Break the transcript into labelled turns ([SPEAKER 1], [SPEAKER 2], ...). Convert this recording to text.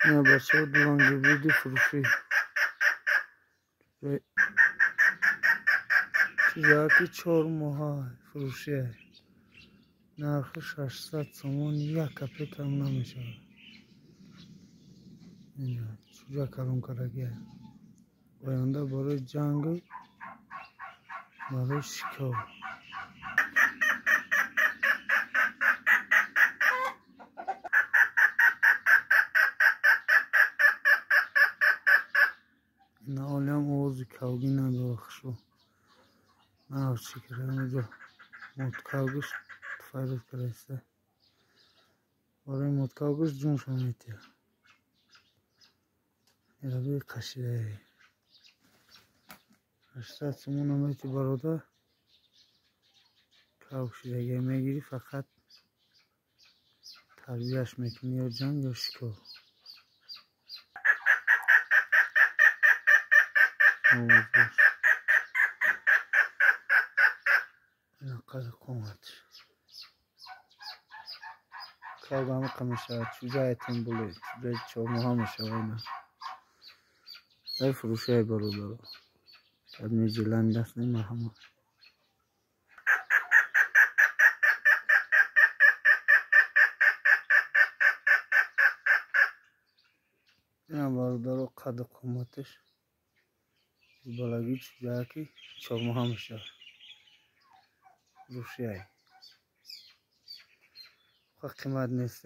[SPEAKER 1] Ина бачаҳо дуван гибриди фурӯшӣ. Чӯҷаки 4 моҳа фурӯшия. Нархи 600 сомон, як копейк кам намешавад. Ина чӯҷа калон кардагия. Оянда барои ҷангу барои шикор. Ина ҳолиам овози кавгӣ надорад хушрӯ. Нав чӣ кардам, моткавгиш файрод кардаиста. Барои моткавгиш ҷунша метиҳад. Ираби қашидае. 800 сомон мети бародар. Кавг шидагия мегирӣ, фақат тарбияш мекунӣ ё ҷанг, ё шикор. Ина қади қоматш. Кавг ҳамақа мешавад. Чӯҷае тем боле чӯҷаи 4 моҳа мешавад ина. Дай фурӯшияй бародаро. Адми жилани даст не марҳамат. Ина бародаро қади қоматаш балагӣ чӯҷаки 4 моҳа мешавад. Фурӯшияй. Қимат нест.